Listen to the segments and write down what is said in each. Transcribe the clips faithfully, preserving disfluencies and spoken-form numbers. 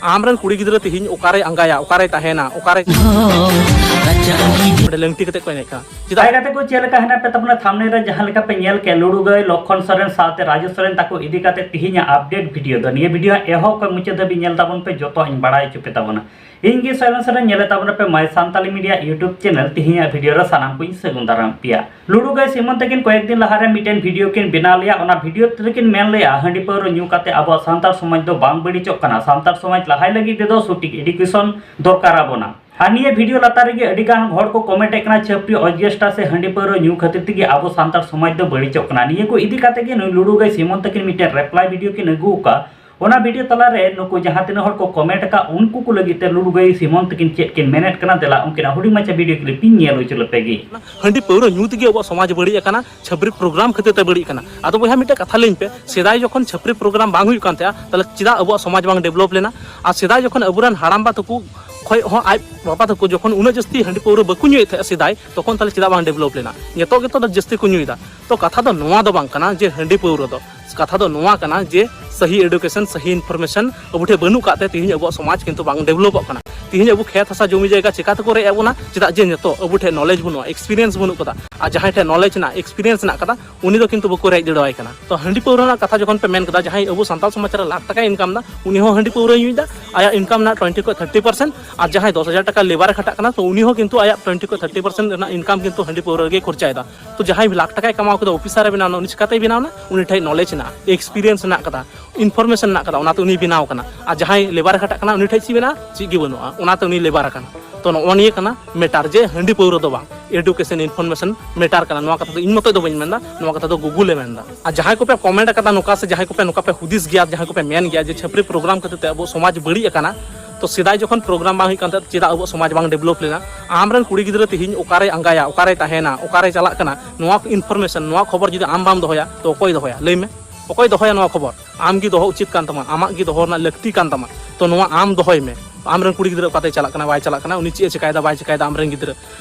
ᱟᱢᱨᱮᱱ ᱠᱩᱲᱤ ᱜᱤᱫᱽᱨᱟᱹ ᱛᱤᱦᱤᱧ ᱚᱠᱟᱨᱮᱭ ᱟᱸᱜᱟᱭᱟ, ᱚᱠᱟᱨᱮᱭ ᱛᱟᱦᱮᱱᱟ, ᱚᱠᱟᱨᱮ ᱚᱸᱰᱮ ᱞᱟᱹᱝᱴᱤ ᱠᱟᱛᱮ ᱠᱚ ᱮᱱᱮᱡ ᱠᱟᱱᱟ? ᱪᱮᱫᱟᱜ? ᱦᱟᱭ ᱜᱟᱛᱮ ᱠᱚ, ᱪᱮᱫ ᱞᱮᱠᱟ ᱦᱮᱱᱟᱜ ᱯᱮ ᱛᱟᱵᱚᱱᱟ? ᱛᱷᱟᱢᱵᱱᱮᱞ ᱨᱮ ᱡᱟᱦᱟᱸ ᱞᱮᱠᱟ ᱯᱮ ᱧᱮᱞ ᱠᱮᱫ, ᱞᱩᱰᱩ ᱜᱟᱹᱭ ᱞᱚᱠᱷᱚᱱ ᱥᱚᱨᱮᱱ ᱥᱟᱶᱛᱮ ᱨᱟᱡᱩ ᱥᱚᱨᱮᱱ ᱛᱟᱠᱚ ᱤᱫᱤ ᱠᱟᱛᱮ ᱛᱤᱦᱤᱧᱟᱜ ᱟᱯᱰᱮᱴ ᱵᱷᱤᱰᱤᱭᱳ ᱫᱚ, ᱱᱤᱭᱟᱹ ᱵᱷᱤᱰᱤᱭᱳ ᱮᱦᱚᱵ ᱠᱷᱚᱱ ᱢᱩᱪᱟᱹᱫ ᱫᱷᱟᱹᱵᱤᱡ ᱧᱮᱞ ᱛᱟᱵᱚᱱ ᱯᱮ, ᱡᱚᱛᱚ ᱤᱧ ᱵᱟᱲᱟᱭ ᱦᱚᱪᱚ ᱯᱮ ᱛᱟᱵᱚᱱᱟ᱾ ᱤᱧ ᱜᱮ ᱥᱚᱭᱞᱚᱱ ᱥᱚᱨᱮᱱ, ᱧᱮᱞᱮᱫ ᱛᱟᱵᱚᱱ ᱯᱮ My Santali Media YouTube channel᱾ ᱛᱤᱦᱤᱧᱟᱜ ᱵᱷᱤᱰᱤᱭᱳ ᱨᱮ ᱥᱟᱱᱟᱢ ᱠᱚᱧ ᱥᱟᱹᱜᱩᱱ ᱫᱟᱨᱟᱢ ᱯᱮᱭᱟ᱾ ᱞᱩᱰᱩ ᱜᱟᱹᱭ ᱥᱤᱢᱚᱱ ᱛᱟᱹᱠᱤᱱ ᱠᱚᱭᱮᱠ ᱫᱤᱱ ᱞᱟᱦᱟᱨᱮ ᱢᱤᱫᱴᱮᱱ ᱵᱷᱤᱰᱤᱭᱳ ᱠᱤᱱ ᱵᱮᱱᱟᱣ ᱞᱮᱜᱼᱟ᱾ ᱚᱱᱟ ᱵᱷᱤᱰᱤᱭᱳ ᱨᱮᱠᱤᱱ ᱢᱮᱱ ᱞᱮᱜᱼᱟ, ᱦᱟᱺᱰᱤ ᱯᱟᱹᱣᱨᱟᱹ ᱧᱩ ᱠᱟᱛᱮ ᱟᱵᱚᱣᱟᱜ ᱥᱟᱱᱛᱟᱲ ᱥᱚᱢᱟᱡᱽ ᱫᱚ ᱵᱟᱝ ᱵᱟᱹᱲᱤᱡᱚᱜ ᱠᱟᱱᱟ, ᱥᱟᱱᱛᱟᱲ ᱥᱚᱢᱟᱡᱽ ᱞᱟᱦᱟᱭ ᱞᱟᱹᱜᱤᱫ ᱛᱮᱫᱚ ᱥᱚᱴᱷᱤᱠ ᱮᱰᱩᱠᱮᱥᱚᱱ ᱫᱚᱨᱠᱟᱨ ᱟᱵᱚᱱᱟ᱾ ᱟᱨ ᱱᱤᱭᱟᱹ ᱵᱷᱤᱰᱤᱭᱳ ᱞᱟᱛᱟᱨ ᱨᱮᱜᱮ ᱟᱹᱰᱤ ᱜᱟᱱ ᱦᱚᱲ ᱠᱚ ᱠᱚᱢᱮᱱᱴ ᱮᱫ ᱠᱟᱱᱟ, ᱪᱷᱟᱹᱯᱨᱤ ᱚᱨᱠᱮᱥᱴᱨᱟ ᱥᱮ ᱦᱟᱺᱰᱤ ᱯᱟᱹᱣᱨᱟᱹ ᱧᱩ ᱠᱷᱟᱹᱛᱤᱨ ᱛᱮᱜᱮ ᱟᱵᱚ ᱥᱟᱱᱛᱟᱲ ᱥᱚᱢᱟᱡᱽ ᱫᱚ ᱵᱟᱹᱲᱤᱡᱚᱜ ᱠᱟᱱᱟ᱾ ᱱᱤᱭᱟᱹ ᱠᱚ ᱤᱫᱤ ᱠᱟᱛᱮ ᱜᱮ ᱱᱩᱭ ᱞᱩᱰᱩ ᱜᱟᱹᱭ ᱥᱤᱢᱚᱱ ᱛᱟᱹᱠᱤᱱ ᱢᱤᱫᱴᱮᱱ ᱨᱤᱯᱞᱟᱭ ᱵᱷᱤᱰᱤᱭᱳ ᱠᱤᱱ ᱟᱹᱜᱩ ᱟᱠᱟᱫ᱾ ᱚᱱᱟ ᱵᱷᱤᱰᱤᱭᱳ ᱛᱟᱞᱟᱨᱮ ᱱᱩᱠᱩ ᱡᱟᱦᱟᱸ ᱛᱤᱱᱟᱹᱜ ᱦᱚᱲ ᱠᱚ ᱠᱚᱢᱮᱱᱴ ᱟᱠᱟᱫ, ᱩᱱᱠᱩ ᱠᱚ ᱞᱟᱹᱜᱤᱫ ᱛᱮ ᱞᱩᱰᱩ ᱜᱟᱹᱭ ᱥᱤᱢᱚᱱ ᱛᱟᱹᱠᱤᱱ ᱪᱮᱫ ᱠᱤᱱ ᱢᱮᱱᱮᱫ ᱠᱟᱱᱟ, ᱫᱮᱞᱟ ᱩᱱᱠᱤᱱᱟᱜ ᱦᱩᱰᱤᱧ ᱢᱟᱪᱷᱟ ᱵᱷᱤᱰᱤᱭᱳ ᱠᱞᱤᱯ ᱤᱧ ᱧᱮᱞ ᱦᱚᱪᱚ ᱞᱮᱯᱮ ᱜᱮ᱾ ᱦᱟᱺᱰᱤ ᱯᱟᱹᱣᱨᱟᱹ ᱧᱩ ᱛᱮᱜᱮ ᱟᱵᱚᱣᱟᱜ ᱥᱚᱢᱟᱡᱽ ᱵᱟᱹᱲᱤᱡ ᱟᱠᱟᱱᱟ, ᱪᱷᱟᱹᱯᱨᱤ ᱯᱨᱳᱜᱨᱟᱢ ᱠᱷᱟᱹᱛᱤᱨ ᱛᱮ ᱵᱟᱹᱲᱤᱡ ᱟᱠᱟᱱᱟ᱾ ᱟᱫᱚ ᱵᱚᱭᱦᱟ, ᱢᱤᱫᱴᱮᱱ ᱠᱟᱛᱷᱟ ᱞᱟᱹᱭᱟᱹᱧ ᱯᱮ, ᱥᱮᱫᱟᱭ ᱡᱚᱠᱷᱚᱱ ᱪᱷᱟᱹᱯᱨᱤ ᱯᱨᱳᱜᱨᱟᱢ ᱵᱟᱝ ᱦᱩᱭᱩᱜ ᱠᱟᱱ ᱛᱟᱦᱮᱸᱜᱼᱟ, ᱛᱟᱦᱚᱞᱮ ᱪᱮᱫᱟᱜ ᱟᱵᱚᱣᱟᱜ ᱥᱚᱢᱟᱡᱽ ᱵᱟᱝ ᱰᱮᱵᱷᱞᱚᱯ ᱞᱮᱱᱟ? ᱟᱨ ᱥᱮᱫᱟᱭ ᱡᱚᱠᱷᱚᱱ ᱟᱵᱚᱨᱮᱱ ᱦᱟᱲᱟᱢᱵᱟ ᱛᱟᱠᱚ ᱠᱷᱚᱡ ᱦᱚᱸ ᱟᱡ ᱵᱟᱵᱟ ᱛᱟᱠᱚ ᱡᱚᱠᱷᱚᱱ ᱩᱱᱟᱹᱜ ᱡᱟᱹᱥᱛᱤ ᱦᱟᱺᱰᱤ ᱯᱟᱹᱣᱨᱟᱹ ᱵᱟᱠᱚ ᱧᱩᱭᱮᱫ ᱛᱟᱦᱮᱸᱜᱼᱟ ᱥᱮᱫᱟᱭ, ᱛᱚᱠᱷᱚᱱ ᱛᱟᱦᱚᱞᱮ ᱪᱮᱫᱟᱜ ᱵᱟᱝ ᱰᱮᱵᱷᱞᱚᱯ ᱞᱮᱱᱟ? ᱱᱤᱛᱚᱜ ᱜᱮᱛᱚ ᱡᱟᱹᱥᱛᱤ ᱠᱚ ᱧᱩᱭᱮᱫᱟ᱾ ᱛᱚ ᱠᱟᱛᱷᱟ ᱫᱚ ᱱᱚᱣᱟ ᱫᱚ ᱵᱟᱝ ᱠᱟᱱᱟ ᱡᱮ ᱦᱟᱺᱰᱤ ᱯᱟᱹᱣᱨᱟᱹ ᱫᱚ, ᱠᱟᱛᱷᱟ ᱫᱚ ᱱᱚᱣᱟ ᱠᱟᱱᱟ ᱡᱮ ᱥᱟᱹᱦᱤ ᱮᱰᱩᱠᱮᱥᱚᱱ, ᱥᱟᱹᱦᱤ ᱤᱱᱯᱷᱚᱨᱢᱮᱥᱚᱱ ᱟᱵᱚ ᱴᱷᱮᱱ ᱵᱟᱹᱱᱩᱜ ᱠᱟᱜ ᱛᱮ ᱛᱮᱦᱮᱧ ᱟᱵᱚᱣᱟᱜ ᱥᱚᱢᱟᱡᱽ ᱠᱤᱱᱛᱩ ᱵᱟᱝ ᱰᱮᱵᱷᱞᱚᱯᱚᱜ ᱠᱟᱱᱟ᱾ ᱛᱮᱦᱮᱧ ᱟᱵᱚ ᱠᱷᱮᱛ ᱦᱟᱥᱟ ᱡᱚᱢᱤ ᱡᱟᱭᱜᱟ ᱪᱮᱠᱟ ᱛᱮᱠᱚ ᱨᱮᱡ ᱟᱵᱚᱱᱟ? ᱪᱮᱫᱟᱜ ᱡᱮ ᱱᱤᱛᱚᱜ ᱟᱵᱚ ᱴᱷᱮᱱ ᱱᱚᱞᱮᱡᱽ ᱵᱟᱹᱱᱩᱜᱼᱟ, ᱮᱠᱥᱯᱤᱨᱤᱭᱮᱱᱥ ᱵᱟᱹᱱᱩᱜ ᱠᱟᱫᱟ᱾ ᱟᱨ ᱡᱟᱦᱟᱸᱭ ᱴᱷᱮᱱ ᱱᱚᱞᱮᱡᱽ ᱦᱮᱱᱟᱜ, ᱮᱠᱥᱯᱤᱨᱤᱭᱮᱱᱥ ᱦᱮᱱᱟᱜ ᱠᱟᱫᱟ, ᱩᱱᱤ ᱫᱚ ᱠᱤᱱᱛᱩ ᱵᱟᱠᱚ ᱨᱮᱡ ᱫᱟᱲᱮᱣᱟᱭ ᱠᱟᱱᱟ᱾ ᱛᱚ ᱦᱟᱺᱰᱤ ᱯᱟᱹᱣᱨᱟᱹ ᱨᱮᱱᱟᱜ ᱠᱟᱛᱷᱟ ᱡᱚᱠᱷᱚᱱ ᱯᱮ ᱢᱮᱱ ᱠᱮᱫᱟ, ᱡᱟᱦᱟᱸᱭ ᱟᱵᱚ ᱥᱟᱱᱛᱟᱲ ᱥᱚᱢᱟᱡᱽ ᱨᱮ ᱞᱟᱠᱷ ᱴᱟᱠᱟᱭ ᱤᱱᱠᱟᱢ ᱫᱟ, ᱩᱱᱤ ᱦᱚᱸ ᱦᱟᱺᱰᱤ ᱯᱟᱹᱣᱨᱟᱹᱭ ᱧᱩᱭᱮᱫᱟ, ᱟᱭᱟᱜ ᱤᱱᱠᱟᱢ ᱨᱮᱱᱟᱜ ᱴᱩᱭᱮᱱᱴᱤ ᱠᱷᱚᱱ ᱛᱷᱟᱨᱴᱤ ᱯᱟᱨᱥᱮᱱᱴ᱾ ᱟᱨ ᱡᱟᱦᱟᱸᱭ ᱫᱚᱥ ᱦᱟᱡᱟᱨ ᱴᱟᱠᱟ ᱞᱮᱵᱟᱨ ᱮ ᱠᱷᱟᱴᱟᱜ ᱠᱟᱱᱟ, ᱛᱚ ᱩᱱᱤ ᱦᱚᱸ ᱠᱤᱱᱛᱩ ᱟᱭᱟᱜ ᱴᱩᱭᱮᱱᱴᱤ ᱠᱷᱚᱱ ᱛᱷᱟᱨᱴᱤ ᱯᱟᱨᱥᱮᱱᱴ ᱨᱮᱱᱟᱜ ᱤᱱᱠᱟᱢ ᱠᱤᱱᱛᱩ ᱦᱟᱺᱰᱤ ᱯᱟᱹᱣᱨᱟᱹ ᱨᱮᱜᱮ ᱠᱷᱚᱨᱪᱟᱭᱮᱫᱟ᱾ ᱛᱚ ᱡᱟᱦᱟᱸᱭ ᱞᱟᱠᱷ ᱴᱟᱠᱟᱭ ᱠᱟᱢᱟᱣ ᱠᱮᱫᱟ, ᱚᱯᱷᱤᱥᱟᱨ ᱮ ᱵᱮᱱᱟᱣ ᱮᱱᱟ, ᱩᱱᱤ ᱪᱤᱠᱟᱛᱮᱭ ᱵᱮᱱᱟᱣ ᱮᱱᱟ? ᱩᱱᱤ ᱴᱷᱮᱡ ᱱᱚᱞᱮᱡᱽ ᱦᱮᱱᱟᱜᱼᱟ, ᱮᱠᱥᱯᱤᱨᱤᱭᱮᱱᱥ ᱦᱮᱱᱟᱜ ᱠᱟᱫᱟ, ᱤᱱᱯᱷᱚᱨᱢᱮᱥᱚᱱ ᱦᱮᱱᱟᱜ ᱠᱟᱫᱟ, ᱚᱱᱟᱛᱮ ᱩᱱᱤᱭ ᱵᱮᱱᱟᱣ ᱠᱟᱱᱟ᱾ ᱟᱨ ᱡᱟᱦᱟᱸᱭ ᱞᱮᱵᱟᱨ ᱮ ᱠᱷᱟᱴᱟᱜ ᱠᱟᱱᱟ, ᱩᱱᱤ ᱴᱷᱮᱡ ᱪᱮᱫ ᱢᱮᱱᱟᱜᱼᱟ? ᱪᱮᱫ ᱜᱮ ᱵᱟᱹᱱᱩᱜᱼᱟ, ᱚᱱᱟᱛᱮ ᱩᱱᱤ ᱞᱮᱵᱟᱨ ᱟᱠᱟᱱᱟ᱾ ᱛᱚ ᱱᱚᱜᱼᱚ ᱱᱤᱭᱟᱹ ᱠᱟᱱᱟ ᱢᱮᱴᱟᱨ, ᱡᱮ ᱦᱟᱺᱰᱤ ᱯᱟᱹᱣᱨᱟᱹ ᱫᱚ ᱵᱟᱝ, ᱮᱰᱩᱠᱮᱥᱚᱱ, ᱤᱱᱯᱷᱚᱨᱢᱮᱥᱚᱱ ᱢᱮᱴᱟᱨ ᱠᱟᱱᱟ᱾ ᱱᱚᱣᱟ ᱠᱟᱛᱷᱟ ᱫᱚ ᱤᱧ ᱢᱚᱛᱚᱡ ᱫᱚ ᱵᱟᱹᱧ ᱢᱮᱱᱫᱟ, ᱱᱚᱣᱟ ᱠᱟᱛᱷᱟ ᱫᱚ ᱜᱩᱜᱩᱞ ᱮ ᱢᱮᱱᱫᱟ᱾ ᱟᱨ ᱡᱟᱦᱟᱸᱭ ᱠᱚᱯᱮ ᱠᱚᱢᱮᱱᱴ ᱟᱠᱟᱫᱟ ᱱᱚᱝᱠᱟ, ᱥᱮ ᱡᱟᱦᱟᱸᱭ ᱠᱚᱯᱮ ᱱᱚᱝᱠᱟ ᱯᱮ ᱦᱩᱫᱤᱥ ᱜᱮᱭᱟ, ᱡᱟᱦᱟᱸᱭ ᱠᱚᱯᱮ ᱱᱚᱝᱠᱟ ᱯᱮ ᱦᱩᱫᱤᱥ ᱜᱮᱭᱟ ᱡᱮ ᱪᱷᱟᱹᱯᱨᱤ ᱯᱨᱳᱜᱨᱟᱢ ᱠᱷᱟᱹᱛᱤᱨ ᱛᱮ ᱟᱵᱚ ᱥᱚᱢᱟᱡᱽ ᱵᱟᱹᱲᱤᱡ ᱟᱠᱟᱱᱟ, ᱛᱚ ᱥᱮᱫᱟᱭ ᱡᱚᱠᱷᱚᱱ ᱯᱨᱳᱜᱨᱟᱢ ᱵᱟᱝ ᱦᱩᱭᱩᱜ ᱠᱟᱱ ᱛᱟᱦᱮᱸᱫ, ᱪᱮᱫᱟᱜ ᱟᱵᱚᱣᱟᱜ ᱥᱚᱢᱟᱡᱽ ᱵᱟᱝ ᱰᱮᱵᱷᱞᱚᱯ ᱞᱮᱱᱟ? ᱟᱢᱨᱮᱱ ᱠᱩᱲᱤ ᱜᱤᱫᱽᱨᱟᱹ ᱛᱤᱦᱤᱧ ᱚᱠᱟᱨᱮᱭ ᱟᱸᱜᱟᱭᱟ, ᱚᱠᱟᱨᱮᱭ ᱛᱟᱦᱮᱱᱟ, ᱚᱠᱟᱨᱮᱭ ᱪᱟᱞᱟᱜ ᱠᱟᱱᱟ, ᱱᱚᱣᱟ ᱠᱚ ᱤᱱᱯᱷᱚᱨᱢᱮᱥᱚᱱ, ᱱᱚᱣᱟ ᱠᱷᱚᱵᱚᱨ ᱡᱩᱫᱤ ᱟᱢ ᱵᱟᱢ ᱫᱚᱦᱚᱭᱟ, ᱛᱚ ᱚᱠᱚᱭ ᱫᱚᱦᱚᱭᱟ? ᱞᱟᱹᱭ ᱢᱮ, ᱚᱠᱚᱭ ᱫᱚᱦᱚᱭᱟ ᱱᱚᱣᱟ ᱠᱷᱚᱵᱚᱨ? ᱟᱢ ᱜᱮ ᱫᱚᱦᱚ ᱩᱪᱤᱛ ᱠᱟᱱ ᱛᱟᱢᱟ, ᱟᱢᱟᱜ ᱜᱮ ᱫᱚᱦᱚ ᱨᱮᱱᱟᱜ ᱞᱟᱹᱠᱛᱤ ᱠᱟᱱ ᱛᱟᱢᱟ᱾ ᱛᱚ ᱱᱚᱣᱟ ᱟᱢ ᱫᱚᱦᱚᱭ ᱢᱮ, ᱟᱢᱨᱮᱱ ᱠᱩᱲᱤ ᱜᱤᱫᱽᱨᱟᱹ ᱚᱠᱟᱛᱮᱭ ᱪᱟᱞᱟᱜ ᱠᱟᱱᱟ, ᱵᱟᱭ ᱪᱟᱞᱟᱜ ᱠᱟᱱᱟ, ᱩᱱᱤ ᱪᱮᱫ ᱮ ᱪᱮᱠᱟᱭᱮᱫᱟ, ᱵᱟᱭ ᱪᱮᱠᱟᱭᱮᱫᱟ, ᱟᱢᱨᱮᱱ ᱜᱤᱫᱽᱨᱟᱹ᱾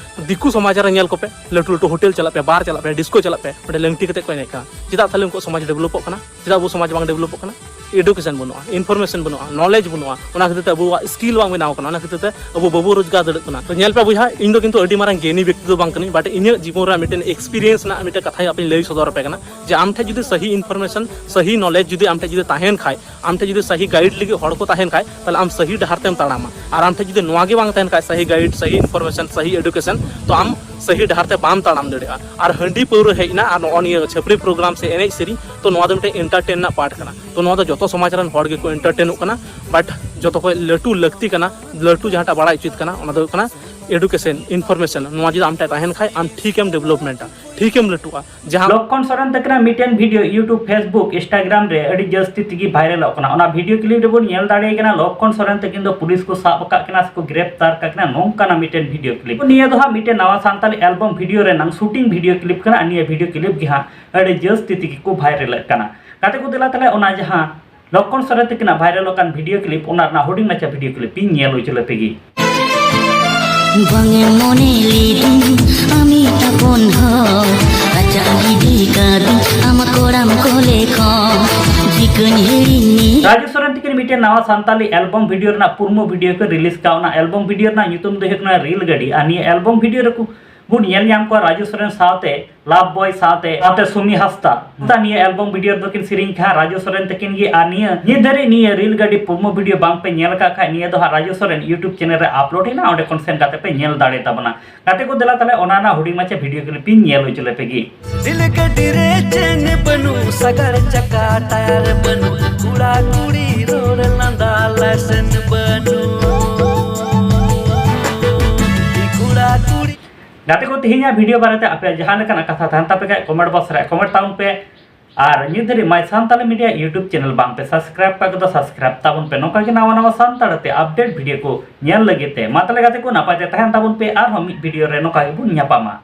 ᱫᱤᱠᱩ ᱥᱚᱢᱟᱡᱽ ᱨᱮ ᱧᱮᱞ ᱠᱚᱯᱮ, ᱞᱟᱹᱴᱩ ᱞᱟᱹᱴᱩ ᱦᱳᱴᱮᱞ ᱪᱟᱞᱟᱜ ᱯᱮ, ᱵᱟᱨ ᱪᱟᱞᱟᱜ ᱯᱮ, ᱰᱤᱥᱠᱳ ᱪᱟᱞᱟᱜ ᱯᱮ, ᱚᱸᱰᱮ ᱞᱟᱹᱝᱴᱤ ᱠᱟᱛᱮ ᱠᱚ ᱮᱱᱮᱡ ᱠᱟᱱᱟ᱾ ᱪᱮᱫᱟᱜ ᱛᱟᱦᱞᱮ ᱩᱱᱠᱩᱣᱟᱜ ᱥᱚᱢᱟᱡᱽ ᱰᱮᱵᱷᱞᱚᱯᱚᱜ ᱠᱟᱱᱟ? ᱪᱮᱫᱟᱜ ᱟᱵᱚ ᱥᱚᱢᱟᱡᱽ ᱵᱟᱝ ᱰᱮᱵᱷᱞᱚᱯᱚᱜ ᱠᱟᱱᱟ? ᱮᱰᱩᱠᱮᱥᱚᱱ ᱵᱟᱹᱱᱩᱜᱼᱟ, ᱤᱱᱯᱷᱚᱨᱢᱮᱥᱚᱱ ᱵᱟᱹᱱᱩᱜᱼᱟ, ᱱᱚᱞᱮᱡᱽ ᱵᱟᱹᱱᱩᱜᱼᱟ, ᱚᱱᱟ ᱠᱷᱟᱹᱛᱤᱨ ᱛᱮ ᱟᱵᱚᱣᱟᱜ ᱥᱠᱤᱞ ᱵᱟᱝ ᱵᱮᱱᱟᱣ ᱠᱟᱱᱟ, ᱚᱱᱟ ᱠᱷᱟᱹᱛᱤᱨ ᱛᱮ ᱟᱵᱚ ᱵᱟᱵᱚ ᱨᱳᱡᱽᱜᱟᱨ ᱫᱟᱲᱮᱭᱟᱜ ᱠᱟᱱᱟ᱾ ᱛᱚ ᱧᱮᱞ ᱯᱮ ᱵᱚᱭᱦᱟ, ᱤᱧ ᱫᱚ ᱠᱤᱱᱛᱩ ᱟᱹᱰᱤ ᱢᱟᱨᱟᱝ ᱜᱮᱱᱤ ᱵᱮᱠᱛᱤ ᱫᱚ ᱵᱟᱝ ᱠᱟᱹᱱᱟᱹᱧ, but ᱤᱧᱟᱹᱜ ᱡᱤᱵᱚᱱ ᱨᱮ ᱢᱤᱫᱴᱮᱱ ᱮᱠᱥᱯᱤᱨᱤᱭᱮᱱᱥ ᱨᱮᱱᱟᱜ ᱢᱤᱫᱴᱮᱱ ᱠᱟᱛᱷᱟᱧ ᱟᱯᱮᱧ ᱞᱟᱹᱭ ᱥᱚᱫᱚᱨ ᱟᱯᱮ ᱠᱟᱱᱟ, ᱡᱮ ᱟᱢ ᱴᱷᱮᱱ ᱡᱩᱫᱤ ᱥᱟᱹᱦᱤ ᱤᱱᱯᱷᱚᱨᱢᱮᱥᱚᱱ, ᱥᱟᱹᱦᱤ ᱱᱚᱞᱮᱡᱽ ᱡᱩᱫᱤ ᱟᱢ ᱴᱷᱮᱱ ᱡᱩᱫᱤ ᱛᱟᱦᱮᱱ ᱠᱷᱟᱡ, ᱟᱢ ᱴᱷᱮᱱ ᱡᱩᱫᱤ ᱥᱟᱹᱦᱤ ᱜᱟᱭᱤᱰ ᱞᱟᱹᱜᱤᱫ ᱦᱚᱲ ᱠᱚ ᱛᱟᱦᱮᱱ ᱠᱷᱟᱡ, ᱛᱟᱦᱞᱮ ᱟᱢ ᱥᱟᱹᱦᱤ ᱰᱟᱦᱟᱨ ᱛᱮᱢ ᱛᱟᱲᱟᱢᱟ᱾ ᱟᱨ ᱟᱢ ᱴᱷᱮᱱ ᱡᱩᱫᱤ ᱱᱚᱣᱟ ᱜᱮ ᱵᱟᱝ ᱛᱟᱦᱮᱱ ᱠᱷᱟᱡ, ᱥᱟᱹᱦᱤ ᱜᱟᱭᱤᱰ, ᱥᱟᱹᱦᱤ ᱤᱱᱯᱷᱚᱨᱢᱮᱥᱚᱱ, ᱥᱟᱹᱦᱤ ᱮᱰᱩᱠᱮᱥᱚᱱ, ᱛᱚ ᱟᱢ ᱥᱟᱹᱦᱤ ᱰᱟᱦᱟᱨ ᱛᱮ ᱵᱟᱢ ᱛᱟᱲᱟᱢ ᱫᱟᱲᱮᱭᱟᱜᱼᱟ᱾ ᱟᱨ ᱦᱟᱺᱰᱤ ᱯᱟᱹᱣᱨᱟᱹ ᱦᱮᱡ ᱮᱱᱟ, ᱟᱨ ᱱᱚᱜᱼᱚ ᱱᱤᱭᱟᱹ ᱪᱷᱟᱹᱯᱨᱤ ᱯᱨᱳᱜᱨᱟᱢ ᱥᱮ ᱮᱱᱮᱡ ᱥᱮᱨᱮᱧ, ᱛᱚ ᱱᱚᱣᱟ ᱫᱚ ᱢᱤᱫᱴᱮᱱ ᱮᱱᱴᱟᱨᱴᱮᱱ ᱨᱮᱱᱟᱜ ᱯᱟᱨᱴ ᱠᱟᱱᱟ᱾ ᱛᱚ ᱱᱚᱣᱟ ᱫᱚ ᱡᱚᱛᱚ ᱥᱚᱢᱟᱡᱽ ᱨᱮᱱ ᱦᱚᱲ ᱜᱮᱠᱚ ᱮᱱᱴᱟᱨᱴᱮᱱᱚᱜ ᱠᱟᱱᱟ, but ᱡᱚᱛᱚ ᱠᱷᱚᱱ ᱞᱟᱹᱴᱩ ᱞᱟᱹᱠᱛᱤ ᱠᱟᱱᱟ, ᱞᱟᱹᱴᱩ ᱡᱟᱦᱟᱸᱴᱟᱜ ᱵᱟᱲᱟᱭ ᱩᱪᱤᱛ ᱠᱟᱱᱟ, ᱚᱱᱟ ᱫᱚ ᱦᱩᱭᱩᱜ ᱠᱟᱱᱟ ᱮᱰᱩᱠᱮᱥᱚᱱ, ᱤᱱᱯᱷᱚᱨᱢᱮᱥᱚᱱ᱾ ᱱᱚᱣᱟ ᱡᱩᱫᱤ ᱟᱢ ᱴᱷᱮᱱ ᱛᱟᱦᱮᱱ ᱠᱷᱟᱡ, ᱟᱢ ᱴᱷᱤᱠᱮᱢ ᱰᱮᱵᱷᱞᱚᱯᱢᱮᱱᱴᱟ, ᱴᱷᱤᱠᱮᱢ ᱞᱟᱹᱴᱩᱜᱼᱟ᱾ ᱡᱟᱦᱟᱸ ᱞᱚᱠᱠᱷᱚᱱ ᱥᱚᱨᱮᱱ ᱛᱟᱹᱠᱤᱱᱟᱜ ᱢᱤᱫᱴᱮᱱ ᱵᱷᱤᱰᱤᱭᱳ YouTube, Facebook, Instagram ᱨᱮ ᱟᱹᱰᱤ ᱡᱟᱹᱥᱛᱤ ᱛᱮᱜᱮ ᱵᱷᱟᱭᱨᱟᱞᱚᱜ ᱠᱟᱱᱟ᱾ ᱚᱱᱟ ᱵᱷᱤᱰᱤᱭᱳ ᱠᱞᱤᱯ ᱨᱮᱵᱚᱱ ᱧᱮᱞ ᱫᱟᱲᱮᱭᱟᱭ ᱠᱟᱱᱟ, ᱞᱚᱠᱠᱷᱚᱱ ᱥᱚᱨᱮᱱ ᱛᱟᱹᱠᱤᱱ ᱫᱚ ᱯᱩᱞᱤᱥ ᱠᱚ ᱥᱟᱵ ᱟᱠᱟᱫ ᱠᱤᱱᱟ ᱥᱮᱠᱚ ᱜᱨᱮᱯᱛᱟᱨ ᱟᱠᱟᱫ ᱠᱤᱱᱟ, ᱱᱚᱝᱠᱟᱱᱟᱜ ᱢᱤᱫᱴᱮᱱ ᱵᱷᱤᱰᱤᱭᱳ ᱠᱞᱤᱯ᱾ ᱱᱤᱭᱟᱹ ᱫᱚ ᱦᱟᱸᱜ ᱢᱤᱫᱴᱮᱱ ᱱᱟᱣᱟ ᱥᱟᱱᱛᱟᱞᱤ ᱮᱞᱵᱚᱢ ᱵᱷᱤᱰᱤᱭᱳ ᱨᱮᱱᱟᱝ ᱥᱩᱴᱤᱝ ᱵᱷᱤᱰᱤᱭᱳ ᱠᱞᱤᱯ ᱠᱟᱱᱟ᱾ ᱟᱨ ᱱᱤᱭᱟᱹ ᱵᱷᱤᱰᱤᱭᱳ ᱠᱞᱤᱯ ᱜᱮ ᱦᱟᱸᱜ ᱟᱹᱰᱤ ᱡᱟᱹᱥᱛᱤ ᱛᱮᱜᱮ ᱠᱚ ᱵᱷᱟᱭᱨᱟᱞᱮᱫ ᱠᱟᱱᱟ᱾ ᱜᱟᱛᱮ ᱠᱚ, ᱫᱮᱞᱟ ᱛᱟᱦᱞᱮ ᱚᱱᱟ ᱡᱟᱦᱟᱸ ᱞᱚᱠᱠᱷᱚᱱ ᱥᱚᱨᱮᱱ ᱛᱟᱹᱠᱤᱱᱟᱜ ᱵᱷᱟᱭᱨᱟᱞᱚᱜ ᱠᱟᱱ ᱵᱷᱤᱰᱤᱭᱳ ᱠᱞᱤᱯ, ᱚᱱᱟ ᱨᱮᱱᱟᱜ ᱦᱩᱰᱤᱧ ᱢᱟᱪᱷᱟ ᱵᱷᱤᱰᱤᱭᱳ ᱠᱞᱤᱯ ᱤᱧ ᱧᱮᱞ ᱦᱚᱪᱚ ᱞᱮᱯᱮ ᱜᱮ᱾ ᱵᱟᱝ ᱮᱢ ᱢᱚᱱᱮ ᱞᱮᱫᱤᱧ ᱟᱢᱤᱡ ᱛᱟᱯᱚᱱ ᱦᱚᱲ, ᱟᱪᱟᱜ ᱤᱫᱤ ᱠᱟᱫᱤᱧ ᱟᱢ ᱠᱚᱲᱟᱢ ᱠᱚᱞᱮ ᱠᱷᱚᱱ, ᱪᱤᱠᱟᱹᱧ ᱦᱤᱲᱤᱧ ᱢᱮ᱾ ᱨᱟᱡᱩ ᱥᱚᱨᱮᱱ ᱛᱟᱹᱠᱤᱱ ᱢᱤᱫᱴᱮᱱ ᱱᱟᱣᱟ ᱥᱟᱱᱛᱟᱞᱤ ᱮᱞᱵᱚᱢ ᱵᱷᱤᱰᱤᱭᱳ ᱨᱮᱱᱟᱜ ᱯᱨᱳᱢᱳ ᱵᱷᱤᱰᱤᱭᱳ ᱠᱚ ᱨᱤᱞᱤᱡᱽ ᱠᱟᱜᱼᱟ᱾ ᱚᱱᱟ ᱮᱞᱵᱚᱢ ᱵᱷᱤᱰᱤᱭᱳ ᱨᱮᱱᱟᱜ ᱧᱩᱛᱩᱢ ᱫᱚ ᱦᱩᱭᱩᱜ ᱠᱟᱱᱟ ᱨᱮᱞ ᱜᱟᱹᱰᱤ᱾ ᱟᱨ ᱱᱤᱭᱟᱹ ᱮᱞᱵᱚᱢ ᱵᱷᱤᱰᱤᱭᱳ ᱨᱮᱠᱚ ᱵᱚᱱ ᱧᱮᱞ ᱧᱟᱢ ᱠᱚᱣᱟ ᱨᱟᱡᱩ ᱥᱚᱨᱮᱱ ᱥᱟᱶᱛᱮ ᱞᱟᱵᱷ ᱵᱚᱭ ᱥᱟᱶᱛᱮ, ᱥᱟᱶᱛᱮ ᱥᱩᱢᱤ ᱦᱟᱸᱥᱫᱟ᱾ ᱱᱤᱭᱟᱹ ᱮᱞᱵᱚᱢ ᱵᱷᱤᱰᱤᱭᱳ ᱨᱮᱫᱚ ᱠᱤᱱ ᱥᱮᱨᱮᱧ ᱠᱟᱜᱼᱟ ᱨᱟᱡᱩ ᱥᱚᱨᱮᱱ ᱛᱟᱹᱠᱤᱱ ᱜᱮ᱾ ᱟᱨ ᱱᱤᱭᱟᱹ ᱱᱤᱛ ᱫᱷᱟᱹᱨᱤᱡ ᱱᱤᱭᱟᱹ ᱨᱮᱞ ᱜᱟᱹᱰᱤ ᱯᱨᱳᱢᱳ ᱵᱷᱤᱰᱤᱭᱳ ᱵᱟᱝ ᱯᱮ ᱧᱮᱞ ᱟᱠᱟᱫ ᱠᱷᱟᱡ, ᱱᱤᱭᱟᱹ ᱫᱚ ᱦᱟᱸᱜ ᱨᱟᱡᱩ ᱥᱚᱨᱮᱱ YouTube ᱪᱮᱱᱮᱞ ᱨᱮ ᱟᱯᱞᱳᱰ ᱮᱱᱟ, ᱚᱸᱰᱮ ᱠᱷᱚᱱ ᱥᱮᱱ ᱠᱟᱛᱮ ᱯᱮ ᱧᱮᱞ ᱫᱟᱲᱮ ᱛᱟᱵᱚᱱᱟ᱾ ᱜᱟᱛᱮ ᱠᱚ, ᱫᱮᱞᱟ ᱛᱟᱦᱞᱮ ᱚᱱᱟ ᱨᱮᱱᱟᱜ ᱦᱩᱰᱤᱧ ᱢᱟᱪᱷᱟ ᱵᱷᱤᱰᱤᱭᱳ ᱠᱞᱤᱯ ᱤᱧ ᱧᱮᱞ ᱦᱚᱪᱚ ᱞᱮᱯᱮ ᱜᱮ᱾ ᱨᱮᱞ ᱜᱟᱹᱰᱤ ᱨᱮ ᱪᱮᱱ ᱵᱟᱹᱱᱩᱜ, ᱥᱟᱜᱟᱲ ᱪᱟᱠᱟ ᱴᱟᱭᱟᱨ ᱵᱟᱹᱱᱩᱜ, ᱠᱩᱲᱟ ᱠᱩᱲᱤ ᱨᱚᱲ ᱞᱟᱸᱫᱟ ᱞᱟᱭᱥᱮᱱᱥ ᱵᱟᱹᱱᱩᱜ᱾ ᱠᱩᱲᱟ ᱠᱩᱲᱤ ᱜᱟᱛᱮ ᱠᱚ, ᱛᱮᱦᱮᱧᱟᱜ ᱵᱷᱤᱰᱤᱭᱳ ᱵᱟᱨᱮᱛᱮ ᱟᱯᱮᱭᱟᱜ ᱡᱟᱦᱟᱸ ᱞᱮᱠᱟᱱᱟᱜ ᱠᱟᱛᱷᱟ ᱛᱟᱦᱮᱱ ᱛᱟᱯᱮ ᱠᱷᱟᱡ, ᱠᱚᱢᱮᱱᱴ ᱵᱚᱠᱥ ᱨᱮ ᱠᱚᱢᱮᱱᱴ ᱛᱟᱵᱚᱱ ᱯᱮ᱾ ᱟᱨ ᱱᱤᱛ ᱫᱷᱟᱹᱨᱤᱡ My Santali Media YouTube channel ᱵᱟᱝ ᱯᱮ ᱥᱟᱵᱥᱠᱨᱟᱭᱤᱵ ᱠᱟᱜ ᱠᱚᱫᱚ ᱥᱟᱵᱥᱠᱨᱟᱭᱤᱵ ᱛᱟᱵᱚᱱ ᱯᱮ, ᱱᱚᱝᱠᱟ ᱜᱮ ᱱᱟᱣᱟ ᱱᱟᱣᱟ ᱥᱟᱱᱛᱟᱲ ᱛᱮ ᱟᱯᱰᱮᱴ ᱵᱷᱤᱰᱤᱭᱳ ᱠᱚ ᱧᱮᱞ ᱞᱟᱹᱜᱤᱫ ᱛᱮ᱾ ᱢᱟ ᱛᱟᱦᱞᱮ ᱜᱟᱛᱮ ᱠᱚ, ᱱᱟᱯᱟᱭ ᱛᱮ ᱛᱟᱦᱮᱱ ᱛᱟᱵᱚᱱ ᱯᱮ, ᱟᱨᱦᱚᱸ ᱢᱤᱫ ᱵᱷᱤᱰᱤᱭᱳ ᱨᱮ ᱱᱚᱝᱠᱟ ᱜᱮᱵᱚᱱ ᱧᱟᱯᱟᱢᱟ᱾